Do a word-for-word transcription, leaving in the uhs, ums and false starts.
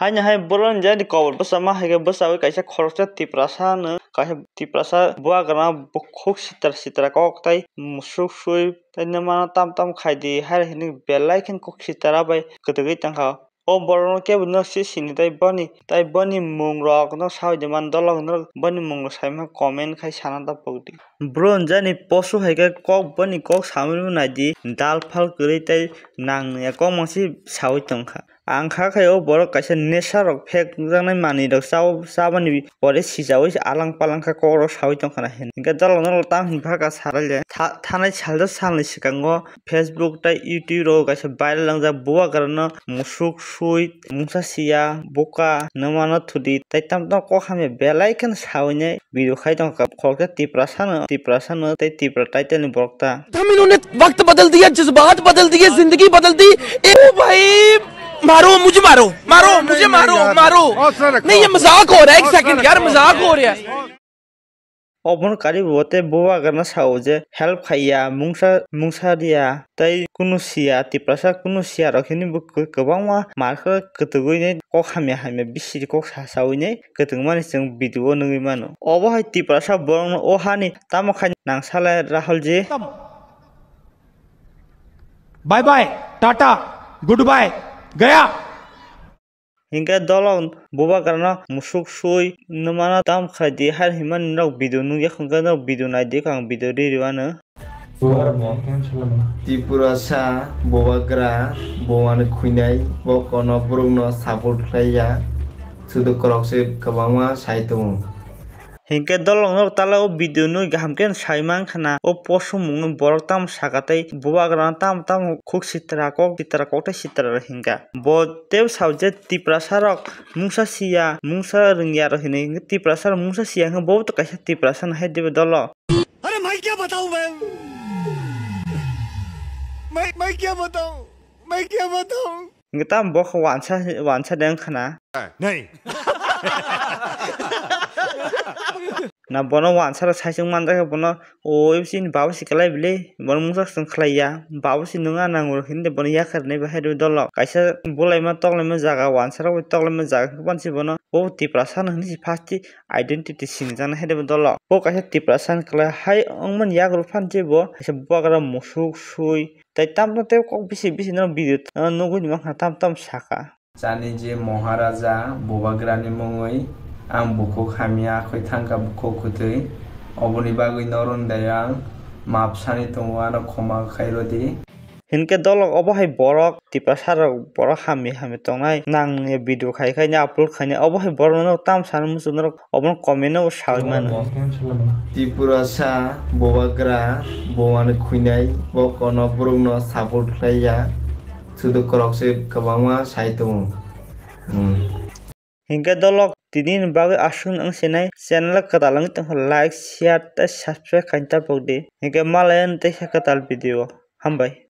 Haino hai borok ni jani kobor bwsa ma hai khe bwsa ui kaisa khoroksa Tiprasa no, kaisa Tiprasa bubagra bukhuk sitra sitra kok tai musuk sui tai nw mano tam tam khai di hai hinwi belai khe kok sitra bai kwtwgwi tongkha. O borok no kebo no si sini tai boni tai boni mung rok no sawi de man dolok no boni mung rok sai man comment khai sana ta pok di. Bro jani posu hai khe kok boni kok samani bo nai di dal phal kwrwi tai nang ya kok mangsi sawi tongkha. Ang kha khe o borok kaisa nesa rok phek jaknai manwi rok cha-, chabani pore sijaui alang palang kha kok rok saui tongkha na hinwi. Hinkhe dolok no tamo hinwi bhaka sarai le. Tha-, thanai sal do salni swkango Facebook tei YouTube rogo kaisa viral wngjak bubagra no musuk sui mungsa sia buka nwmano thudi tei tamo tamo kok hamya belai kheno saui nai video khai tongkha. Khoroksa Tiprasa no, Tiprasa no tei Tipra title ni borok ta. हम इन्होंने वक्त बदल दिया, जज्बात बदल दिए, जिंदगी बदल दी। ए, ओ भाई, मारो, मुझे मारो, मारो, मुझे मारो, मारो। नहीं, ये मजाक हो रहा है, एक सेकंड यार, मजाक हो रहा है। Obono karibo tei bubagra no sao je help khaiya, mungsa, mungsa riya, tei kunu siya, Tiprasa kunu siya rok hini bo kwbangma markhe kwtwgwi nai kok hamya hamya bisiri kok sasaui nai kwtwngmani chwng video o nugwi mano. Obo hai Tiprasa borokno o hani tamo khai nang salai Rahulji. Bye bye, tata, goodbye, gaya. Hinkhe dolok bubagrano musuk sui nwmano tam khai di hai hinmani norok video nukya hwnkhe norok video nai di ang video riri mano. Tiprasa bubagra bumani khwinai bo kono borokno support khlaiya, sudu khorokse kwbangma sai tongo. Hinkhe dolok no tala o video no kaham khe sai mankha na o post mung borok tamo saka tei bubagra tamo tamo khuk sitra kok sitra kok tei sitra rok hinkha bo tei sao je Tiprasa rok mungsa siya mungsa rwngya rok hinwi hinkhe Tiprasa rok mungsa siya hinkhe bo to kaisa Tiprasa no hai dibe dolok. अरे मैं क्या बताऊं मैं मैं मैं क्या बताऊं मैं क्या बताऊं. Hinkhe tamo bo khe wansa wansa de wngkha na. नहीं. Na bono wansa rok sai chwng manjak khe bono o chini baba se kwlai bwle bono mungsa chwng khlai ya baba se nwng a nango hinwi bono yakar nai bahai rw dolok kaisa bulaima toklaima jaga wansa rok bai toklaima jaga khe bono o Tiprasa no hinwi se first identity sinijak nai hai rw dolok o kaisa Tiprasa kwlai hai wngmani yago phan je bo kaisa bubagra musuk sui. Tai tamo tei kok bisi bisi no video, ah, nugui ni mankha tam tam saka. Chani je Maharaja bubagrani mungwi ang bukhuk hamya khoi thangkha bukhuk kwtwi. Oboni bagwi noroni dayo ang map sani tongo ano khoma khairodi. Hinkhe dolok obo hai borok Tiprasa rok borok hamya hamya tongnai nang video khai khai ni upload khai ni obo hai borok no tam sani muchung norok. Obono comment o sawi mano. Tiprasa bubagra bumani khwinai bo kono borokno support khlaiya. Sudu khorokse kwbangma sai tongo. Hmm. Hinkhe dolok tini ni bagwi aswk wng sinai channel kwtal wngwi tongkha like share tei subscribe khaina tapok di. Hinkhe malai ani teisa kwtal video. Hambai.